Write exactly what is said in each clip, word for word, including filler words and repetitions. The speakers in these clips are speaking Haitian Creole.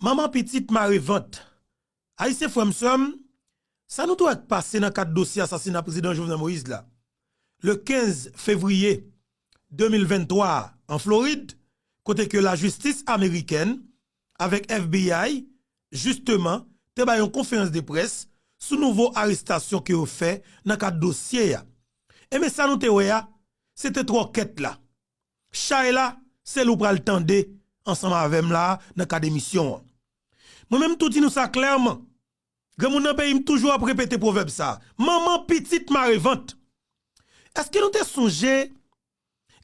Manman pitit mare vant. Ayisyen frè m sè m, sa nou t wè k pase nan kad dosye asasina prezidan Jovenel Moïse la, le kenz fevriye de mil venntwa a, an Florid, kote ke lajistis amerikèn avèk F B I, jisteman, te bay yon konferans de près sou nouvo arestasyon ke yo fè nan kad dosye a. Enben, sa nou te wè a, se te twòkèt la. Chay la, se li w pral tande ansanm avè m la a nan kad emisyon an. Mwen menm tou di nou sa klèman. Granmoun nan peyi m toujou ap repete pwovèb sa a, manman pitit mare vant. Èske nou te sonje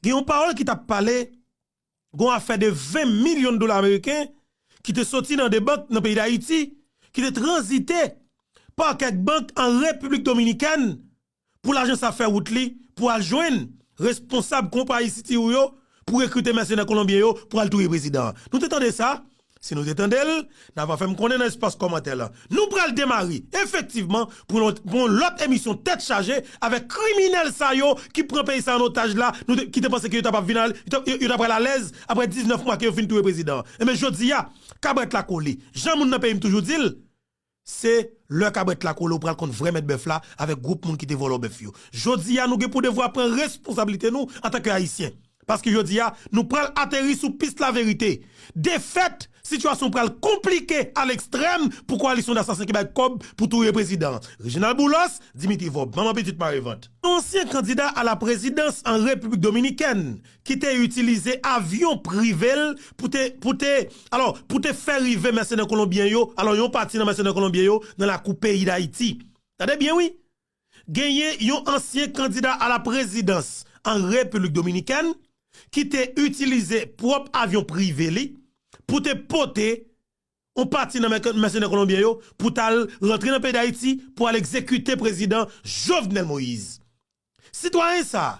gen yon pawòl ki t ap pale, gen yon afè de ven milyon dola ameriken ki te soti nan de bank nan peyi Dayiti, ki te tranzite pa kèk bank an Repiblik Dominikèn pou lajan sa fè wout li, pou al jwenn responsab konpayi Citigroup yo, pou rekrite mèsenè kolonbyen yo, pou al touye prezidan an. Nou te tande sa? Si nou te tande l, n a va fè m konnen nan espas kòmantè lan. Nou pral demare, efektivman, pou yon, pou yon lòt emisyon tèt chaje avèk kriminèl sa yo ki pran peyi sa an otaj la, nou te, ki te panse ke yo t ap vin al-, yo t ap, yo, yo t ap pral alèz apre diznèf mwa ke yo fin touye prezidan an. Enben, jodi a, kabrèt la kole. Jan moun nan peyi m toujou di l, se lè kabrèt la kole, ou pral konn vrè mèt bèf la avèk gwoup moun ki te vòlò bèf yo. Jodi a, nou gen pou devwa pran responsablite nou antanke Ayisyen. Paske jodi a, nou pral ateri sou pis laverite. Defèt, sitiyasyon pral konplike a lekstrèm pou koalisyon dasasen ki bay kòb pou touye prezidan an. Reginald Boulos, Dimitri Vorbe, manman pitit mare vant. Yon ansyen kandida a la prezidans an Repiblik Dominikèn ki te itilize avyon prive l pou te, pou te, alò, pou te fè rive mèsenè kolonbyen yo, alò, yon pati nan mèsenè kolonbyen yo nan lakou peyi Dayiti. Tande byen, wi. Genyen yon ansyen kandida a la prezidans an Repiblik Dominikèn ki te itilize pwòp avyon prive li pou te pote yon pati nan mè-, mèsenè kolonbyen yo pou t al rantre nan peyi Dayiti pou al egzekite prezidan Jovenel Moïse. Sitwayen sa a,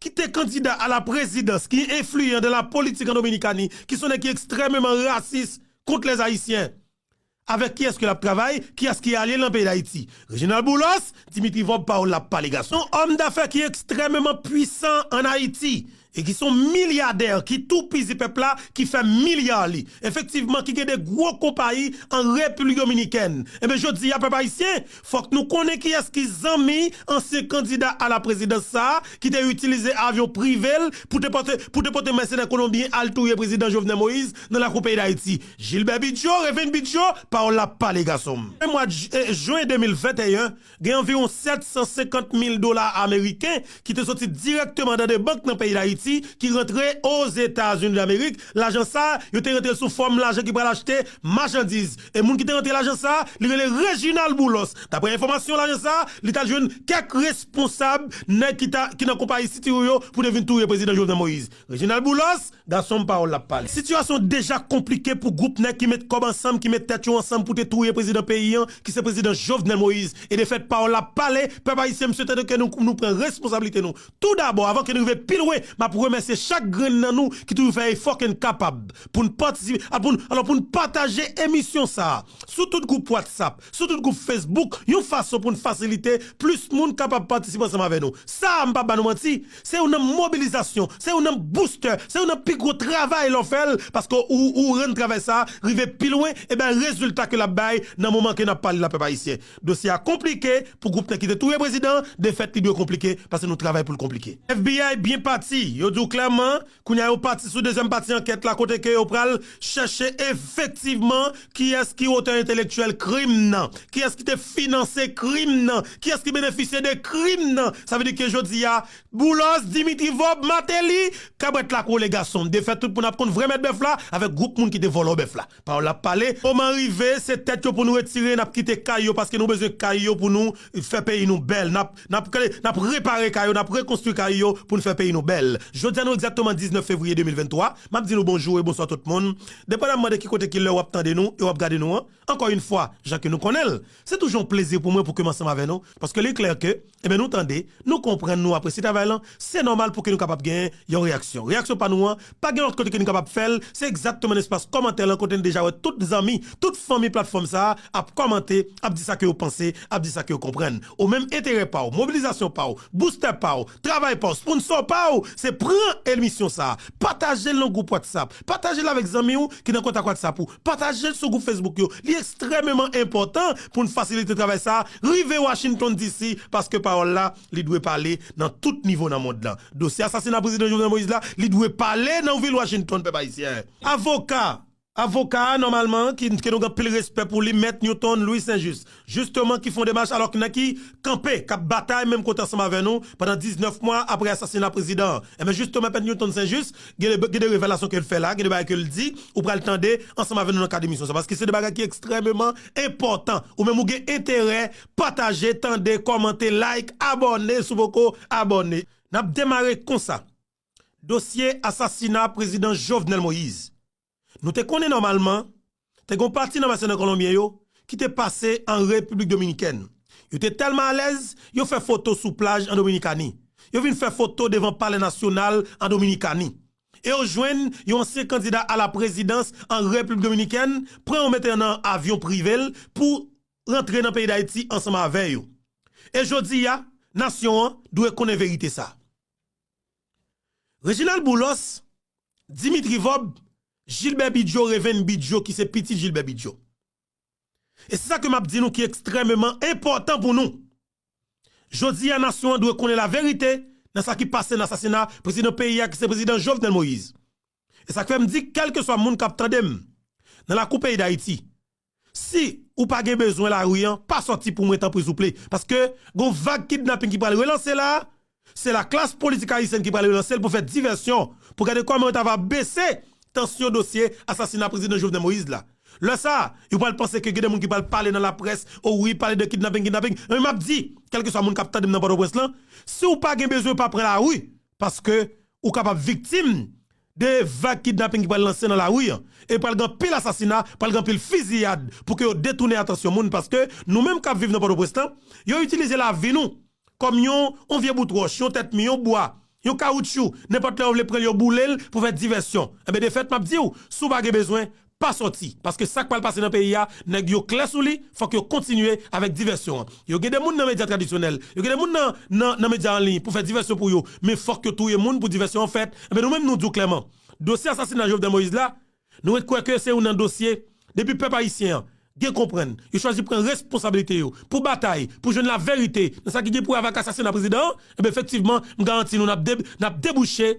ki te kandida a la prezidans, ki enfliyan dan la politik an Dominikani, ki se yon nèg ki ekstrèmeman rasis kont lèzayisyen, avèk kiyès ke l ap travay, kiyès ki alye l nan peyi Dayiti? Reginald Boulos, Dimitri Vorbe, pawòl la pale gason. Yon òm dafè ki ekstrèmeman pwisan an Ayiti e ki se yon milyadè ki toupizi pèp la, ki fè milya li. Efektivman, ki gen de gwo konpayi an Repiblik Dominikèn. Enben, jodi a, pèp ayisyen, fòk nou konnen kiyès ki zanmi ansyen kandida a la prezidans sa a, ki te itilize avyon prive l pou te pote, pou te pote mèsenè kolonbyen al touye prezidan Jovenel Moïse nan lakou peyi Dayiti. Gilbert Bidjo, Reverend Bidjo, pawòl la pale gason m. Nan mwa j-, eh, jen de mil venteyen, gen anviwon sèt san senkant mil dola ameriken ki te soti dirèkteman dan de bank nan peyi Dayiti, ki rantre Ozetazini Damerik. Lajan sa a, yo te rantre l sou fòm lajan ki pral achte machandiz. E moun ki te rantre lajan sa a, li rele Reginald Boulos. Daprè enfòmasyon lajan sa a, li t al jwenn kèk responsab nèg ki ta, ki nan konpayi Citigroup yo pou te vin touye prezidan Jovenel Moïse. Reginald Boulos, gason m, pawòl la pale. Sitiyasyon deja konplike pou gwoup nèg ki met kòb ansanm, ki met tèt yo ansanm pou te touye prezidan peyi an, ki se prezidan Jovenel Moïse. E defèt, pawòl la pale, pèp ayisyen, m swete ke nou, nou pran responsablite nou. Toudabò, avan ke nou rive pi lwen, m ap remèsye chak grenn nan nou ki toujou fè efò ke n kapab pou n patisipe, a, pou n, alò, pou n pataje emisyon sa a sou tout gwoup WhatsApp, sou tout gwoup Facebook, yon fason pou n fasilite plis moun kapab patisipe ansanm avè nou. Sa a, m p ap ba nou manti, se youn nan mobilizasyon, se youn nan booster, se youn nan pi gwo travay lè w fè l, paske ou, ou rann travay sa a rive pi lwen, e bay rezilta ke l ap bay nan moman ke n ap pale la, pèp ayisyen. Dosye a konplike pou gwoup nèg ki te touye prezidan an, defèt li dwe konplike, paske nou travay pou l konplike. F B I byen pati, yo di w klèman, kounye a yo pati sou dezyèm pati ankèt la, kote ke yo pral chèche efektivman kiyès ki otè entelektyèl krim nan, kiyès ki te finanse krim nan, kiyès ki benefisye de krim nan. Sa vle di ke jodi a, Boulos, Dimitri Vorbe, Martelly, kabrèt la kole gason m. Defèt tout moun ap konn vrè mèt bèf la avèk gwoup moun ki te vòlò bèf la. Pawòl la pale, moman rive, se tèt yo pou nou retire, n ap kite kay yo, paske nou bezwen kay yo pou nou fè peyi nou bèl. N ap, n ap, n ap repare kay yo, n ap rekonstwi kay yo pou n fè peyi nou bèl. Jodi a nou egzakteman diznèf fevriye de mil venntwa, m ap di nou bonjou e bonswa tout moun. Depandamman de ki kote, ki lè w ap tande nou e w ap gade nou an, ankò yon fwa, jan ke nou konnen l, se toujou yon plezi pou mwen pou ke m ansanm avè nou, paske li klè ke, ebyen, nou tande, nou konprann, nou apresye travay lan, se nòmal pou ke nou kapab genyen yon reyaksyon. Reyaksyon pa nou an, pa gen lòt kote ke nou kapab fè l, se egzakteman nan espas kòmantè lan kote n deja wè tout zanmi, tout fanmi platfòm sa a ap kòmante, ap di sa ke yo panse, ap di sa ke yo konprann. Ou menm enterè pa w, mobilizasyon pa w, boostè pa w, travay pa w, sponsò pa w, se pran emisyon sa a, pataje l nan gwoup WhatsApp, pataje l avèk zanmi w ki nan kontak WhatsApp ou, pataje l sou gwoup Facebook yo. Li ekstrèmeman enpòtan pou n fasilite travay sa a rive Washington D C, paske pawòl la, li dwe pale nan tout nivo nan mond lan. Dosye asasina prezidan Jovenel Moïse la, li dwe pale nan vil Washington, pèp ayisyen. Avoka, avoka a, nòmalman, ki, ke nou gen anpil respè pou li, Mèt Newton Louis Saint-Just, jisteman, ki fè yon demach, alò ki nèg ki kanpe, k ap batay menm kote ansanm avè nou pandan diznèf mwa apre asasina prezidan an. Enben, jisteman, Mèt Newton Saint-Just, gen de, gen de revelasyon ke l fè la, gen de bagay ke l di, ou pral tande ansanm avè nou nan kad emisyon sa, paske se de bagay ki ekstrèmeman enpòtan. Ou menm ou gen enterè, pataje, tande, kòmante, like, abòne si w poko abòne. N ap demare konsa. Dosye asasina prezidan Jovenel Moïse. Nou te konnen nòmalman, te gen yon pati nan mèsenè kolonbyen yo ki te pase an Repiblik Dominikèn. Yo te tèlman alèz, yo fè foto sou plaj an Dominikani. Yo vin fè foto devan Palè Nasyonal an Dominikani. E yo jwenn yon ansyen kandida a la prezidans an Repiblik Dominikèn, pran yo mete nan avyon prive l pou rantre nan peyi Dayiti ansanm avè yo. E jodi a, nasyon an dwe konnen verite sa. Reginald Boulos, Dimitri Vorbe, Gilbert Bidjo, Revenn Bidjo, ki se pitit Gilbert Bidjo. E se sa ke m ap di nou ki ekstrèmeman enpòtan pou nou. Jodi a, nasyon an dwe konnen laverite nan sa ki pase nan asasina prezidan peyi a, ki se prezidan Jovenel Moïse. E sa k fè m di, kèlkeswa moun k ap tande m nan lakou peyi Dayiti, si ou pa gen bezwen lari an, pa sòti pou mwen, tanpri, souple. Paske gen yon vag kidnaping ki pral relanse la, se laklas politik ayisyèn ki pral relanse l pou fè divèsyon, pou gade kòman yo ta va bese tansyon dosye asasina prezidan Jovenel Moïse la. Lè sa a, yo pral panse ke gen de moun ki pral pale nan laprès, o wi, pale de kidnaping, kidnaping. Men m ap di, kèlkeswa moun k ap tande m nan Pòtoprens lan, si w pa gen bezwen, pa pran lari, paske ou kapab viktim de vag kidnaping ki pral lanse nan lari an. E pral gen anpil asasina, pral gen anpil fiziyad pou ke yo detounen atansyon moun, paske nou menm k ap viv nan Pòtoprens lan, yo itilize lavi nou kòm yon, yon vye bout wòch, yon tèt mi, yon bwa, yon kawoutchou, nenpòt lè yo vle pran l, yo boule l pou fè divèsyon. Enben, defèt, m ap di w, si w pa gen bezwen, pa sòti. Paske sa k pral pase nan peyi a, nèg yo klè sou li, fòk yo kontinye avèk divèsyon an. Yo gen de moun nan medya tradisyonèl, yo gen de moun nan, nan, nan medya an liy pou fè divèsyon pou yo, men fòk yo touye moun pou divèsyon an fèt. Enben, nou menm, nou di w klèman, dosye asasina Jovenel Moïse la, nou ret kwè ke se youn nan dosye, depi pèp ayisyen an gen konprann, yo chwazi pran responsablite yo pou batay, pou jwenn laverite nan sa ki gen pou wè avèk asasina prezidan an, enben, efektivman, m garanti nou, n ap de-, n ap debouche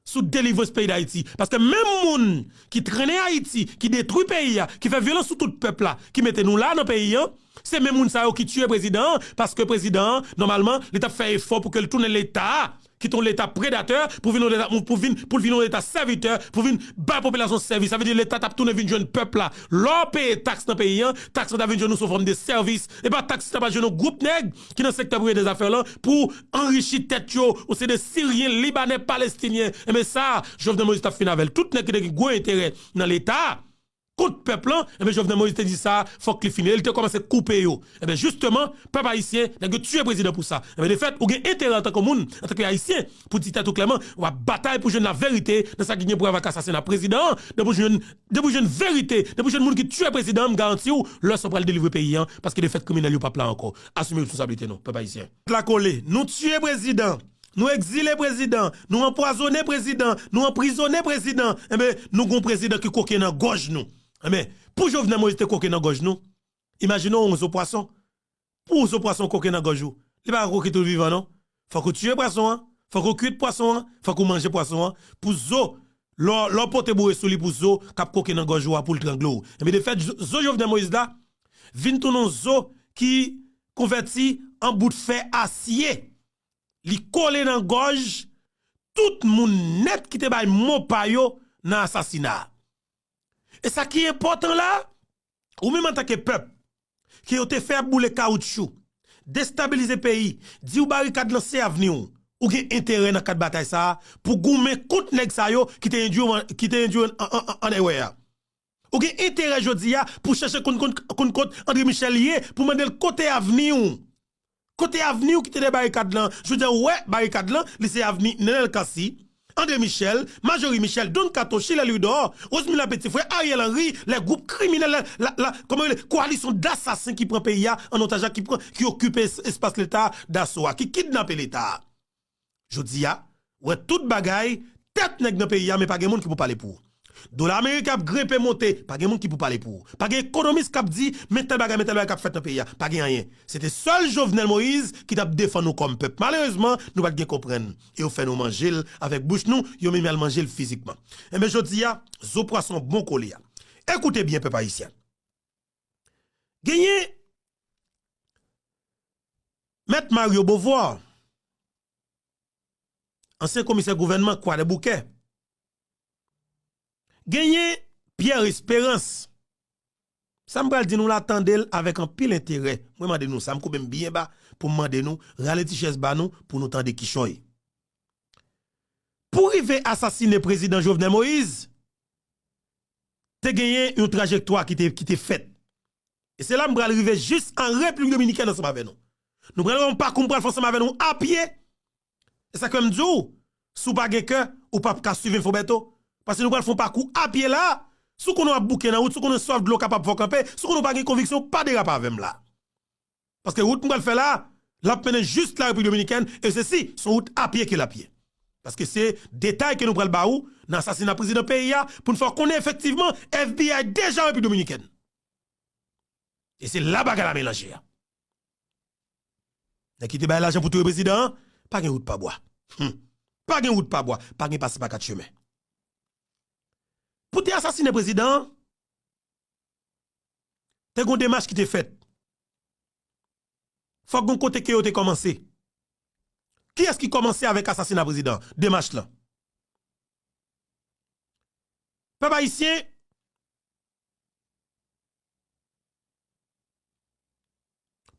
sou delivrans peyi Dayiti. Paske menm moun ki trennen Ayiti, ki detwi peyi a, ki fè vyolans sou tout pèp la, ki mete nou la nan peyi an, se menm moun sa yo ki tiye prezidan an, paske prezidan an, nòmalman, li t ap fè efò pou ke l tounen Leta a, ki te yon Leta predatè, pou vin yon Leta, pou vin, pou l vin yon Leta sèvitè, pou vin bay popilasyon sèvis. Sa vle di Leta t ap tounen vin jwenn pèp la. Lè w peye taks nan peyi an, taks lan ta vin jwenn ou sou fòm de sèvis. E pa taks lan pa jwenn yon gwoup nèg ki nan sektè prive dèzafè lan pou anrichi tèt yo, yon seri de Siryen, Libanè, Palestinyen. Enben sa, Jovenel Moïse t ap fin avè l. Tout nèg ki te gen gwo enterè nan Leta a, kont pèp lan, enben Jovenel Moïse te di sa, fòk li fini. E li te kòmanse koupe yo. Enben jisteman, pèp ayisyen, nèg yo tiye prezidan pou sa. Enben defèt, ou gen enterè antanke moun, antanke ayisyen, pou di tèt ou klèman, w ap batay pou jwenn laverite nan sa ki gen pou wè avèk asasina prezidan an, depi w jwenn, depi w jwenn verite, depi w jwenn moun ki tiye prezidan an, m garanti w, lè sa w pral delivre peyi an, paske defèt kriminèl yo p ap la ankò. Asime responsabilite nou, pèp ayisyen. La kole, nou tiye prezidan, nou egzile prezidan, nou anpwazonnen prezidan, nou anprizonnen prezidan, enben, nou gon prezidan ki koke nan gòj nou. Enben, pou Jovenel Moïse te koke nan gòj nou, imajine w yon zo pwason. Pou yon zo pwason koke nan gòj ou, li pa ka koke tou vivan non. Fòk ou tiye pwason an, fòk ou kwit pwason an, fòk ou manje pwason an, pou zo, lè w, lè w pote boure sou li pou zo k ap koke nan gòj ou a pou l trangle w. Enben defèt, zo, zo Jovenel Moïse la vin tounen yon zo ki konvèti an bout fè asye. Li kole nan gòj tout moun nèt ki te bay mo pa yo nan asasina a. E sa ki enpòtan la, ou menm antanke pèp, ke yo te fè ap boule kawoutchou, destabilize peyi, di w barikad lan se avni w, ou gen enterè nan kad batay sa a pou goumen kont nèg sa yo ki te endwi w an, ki te endwi w an, an, an, an èwè a. Ou gen enterè jodi a pou chèche konn, konn, konn kot André Michel ye, pou mande l kote avni w. Kote avni w ki te dèyè barikad lan? Jodi a, ou wè barikad lan, li se avni Nenel Cassy, André Michel, Majorie Michel, Don Kato, Chilè Louidor, Rosemila Petit Frère, Ariel Henry, lè gwoup kriminèl, la, la, la, kòman yo rele, kowalisyon dasasen ki pran peyi a an otaj la, ki pran, ki okipe es-, espas Leta a, daso a, ki kidnape Leta a. Jodi a, Ou wè tout bagay, tèt nèg nan peyi a, men pa gen moun ki pou pale pou ou. Dola ameriken ap grenpe monte, pa gen moun ki pou pale pou ou. Pa gen ekonomis k ap di, men tèl bagay, men tèl bagay k ap fèt nan peyi a. Pa gen anyen. Se te sèl Jovenel Moïse ki t ap defann nou kòm pèp. Malerezman, nou pa t gen konprann. E yo fè nou manje l avèk bouch nou, yo menm y al manje l fizikman. Enben, jodi a, zo pwason bon kole a. Ekoute byen, pèp ayisyen. Genyen Mèt Mario Beauvoir, ansyen komisè gouvènman Kwadèboukè. Genyen Pierre Espérance. Sa m pral di nou la, tande l avèk anpil enterè. Mwen mande nou sa, m koube m byen ba pou m mande nou, rale ti chèz ba nou pou nou tande kichòy. Pou rive asasinen prezidan Jovenel Moïse, te genyen yon trajektwa ki te, ki te fèt. E se la m pral rive jis an Repiblik Dominikèn ansanm avè nou. Nou pral wè yon pakou m pral fè ansanm avè nou apye. E sa k fè m di w, si w pa gen kè, ou p ap ka swiv Enfo Bèto. Paske nou pral fè yon pakou apye la. Si w konnen w ap bouke nan wout, si w konnen swaf dlo kapab fè w kanpe, si w konnen w pa gen konviksyon, pa derape avè m la. Paske wout m pral fè la, l ap mennen jis la Repiblik Dominikèn, e sesi, se yon wout apye ke l ap ye. Paske se detay ke nou pral ba ou nan asasina prezidan peyi a, pou n fè w konnen efektivman F B I deja an Repiblik Dominikèn. E se la bagay la melanje a. Nèg ki te bay lajan pou touye prezidan an, pa gen wout pa bwa. Hmm. Pa gen wout pa bwa, pa gen pase pa kat chemen. Pou te asasinen prezidan an, te gon demach ki te fèt. Fòk gon kote ke yo te kòmanse. Kiyès ki kòmanse avèk asasina prezidan? Demach lan. Pèp ayisyen,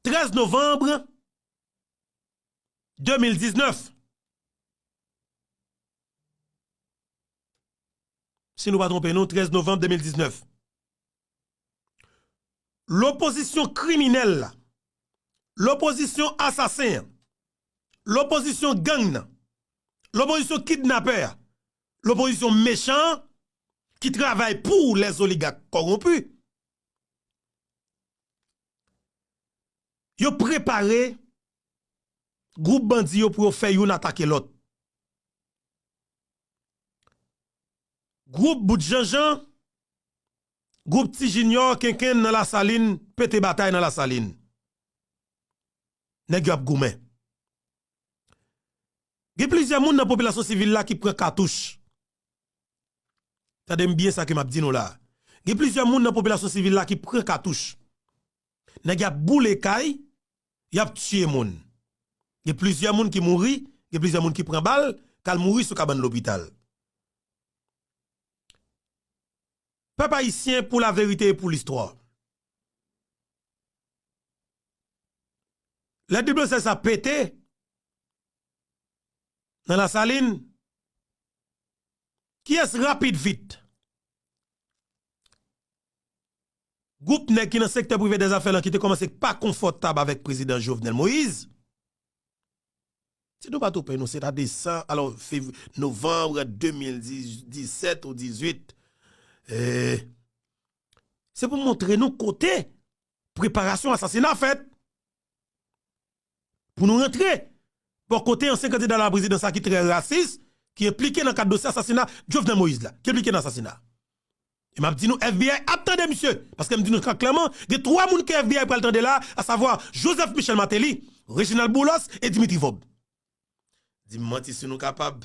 trèz novanm de mil diznèf. Si nou pa twonpe nou, trèz novanm de mil diznèf. Lopozisyon kriminèl la, lopozisyon asasen an, lopozisyon gang nan, lopozisyon kidnapè a, lopozisyon mechan an ki travay pou lèzoligak kòwonpi, yo prepare gwoup bandi yo pou yo fè youn atake lòt. Gwoup bout janjan, gwoup ti jinyò kenken nan Lasalin, pete batay nan Lasalin. Nèg yo ap goumen. Gen plizyè moun nan popilasyon sivil la ki pran katouch. Tande m byen sa ke m ap di nou la. Gen plizyè moun nan popilasyon sivil la ki pran katouch. Nèg y ap boule kay, y ap tiye moun. Gen plizyè moun ki mouri, gen plizyè moun ki pran bal, k al mouri sou kabann lopital. Pèp ayisyen, pou laverite e pou listwa. Lè W S S la pete nan Lasalin, kiyès rapid vit? Gwoup nèg ki nan sektè prive dèzafè lan ki te kòmanse pa konfòtab avèk prezidan Jovenel Moïse. Si nou pa twonpe nou, se ta desanm, alò, fev-, novanm de mil disèt ou dizuit. Eh, se pou montre nou kote preparasyon asasina fèt. Pou nou rantre bò kote ansyen kandida la prezidans la ki trè rasis, ki enplike nan kad dosye asasina Jovenel Moïse la, ki enplike nan asasina. E m ap di nou, F B I ap tande misye, paske m di nou sa klèman, gen twa moun ke F B I pral tande la, asavwa Joseph Michel Martelly, Reginald Boulos e Dimitri Vorbe. Di m manti si nou kapab,